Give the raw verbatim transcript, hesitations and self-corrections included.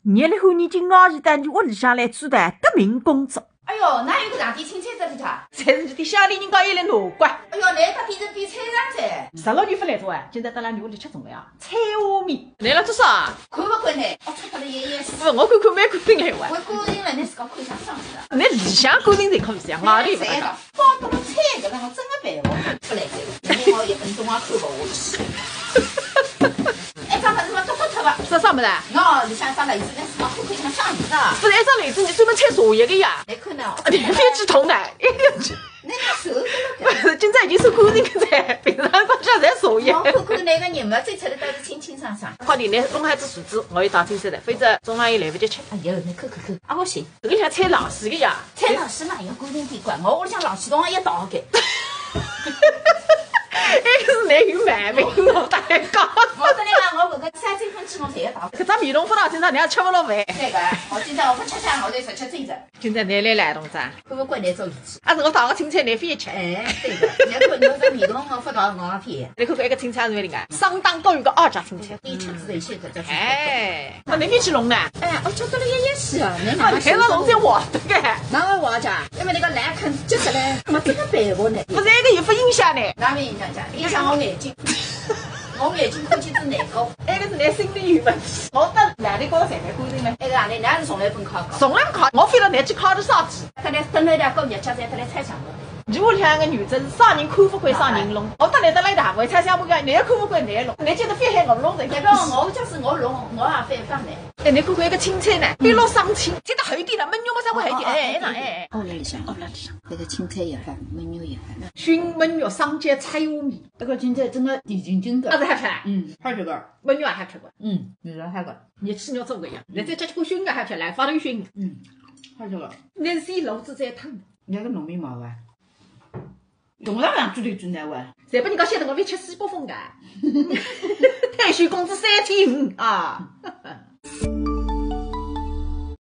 热辣火热进外头，到侬屋里向来住的革命工作。哎哟，哪有个上点青菜得了介？侪是侬点乡里人家一来拿过。哎哟，来到变成变菜场哉。十六月份来着啊，今朝到㑚屋里吃中了呀，菜花面。来了多少啊？看勿惯呢，哦，吃脱了也也是。勿，我看看蛮干净个哇。我干净了，侬自家看像啥子啊？侬里向干净才可以啊，外头勿搭界。哎，包到了菜搿个，我真个办法。勿来三，侬我一分钟也看勿下去。哎，啥物事嘛，脱脱脱伐？啥啥物事啊？喏，里向啥来着？侬自家看看像啥物事啊？勿是，一只来着，侬专门菜茶叶个呀。来看呢。侬覅去动呢，一定要去。 那个手这个，今朝已经收干净个哉，平常光脚侪茶叶。我看看那个人嘛，最出来倒是清清爽爽。快点，侬弄好只盘子，我要打青菜了，否则中浪又来勿及吃。哎呦，侬看看看，啊，我行。搿个像菜老师个呀。菜老师嘛，要干净点管，我屋里向老鼠洞也倒个。埃个是侬有毛病，我搭侬讲。我跟侬讲，我搿个三斤分之我侪要倒。搿只面孔勿大清爽，侬也吃勿落饭。对个，我今朝我勿吃饭，我就直接走了。 今朝侬来了，同志啊？看勿惯侬做事体。啊，是我打个青菜侬覅吃。哎，对个，侬看侬搿面孔我勿打我也覅。侬看看埃个青菜是勿灵个，相当高级个二甲青菜。一吃仔一些搿只青菜。哎，那侬覅去弄呢？哎，我吃得了也也是啊，侬哪能还是弄点活的个？哪会活着？因为那个来看，就是嘞，没这个办法呢。勿是，埃个也勿影响呢。哪能影响？影响我眼睛。 我眼睛看见是难过。埃个是侬心里有问题。我到哪里觉着侪蛮干净呢？埃个啊，侬哪是从来勿考个？从来勿考，我非要侬去考个啥子？搿来蹲辣一条过日脚，侪得来猜想我。侬两个女子是啥人看勿惯啥人弄，我到侬搭来一道，我猜想勿惯，侬也看勿惯侬弄，侬觉得非喊我弄的。搿个我就是我弄，我也勿会讲侬。哎，侬看看埃个青菜呢，一落生青，切得厚一点了，焖肉嘛稍微厚一点，哎，哎，哎，哎。哦，辣里向，哦，辣里向。搿个青菜也好，焖肉也好。熏焖肉，双节菜花面。 搿个青菜真个甜津津个。啊，是好吃啊？嗯，好吃个。焖肉也好吃个。嗯，味道好个。侬吃肉做个呀，侬再吃吃看熏个好吃，来，发头熏。嗯，好吃个。侬是先炉子再烫。侬个糯米毛啊？同样样子的真个哇。侪拨人家晓得我勿吃西北风个。退休工资三千五啊。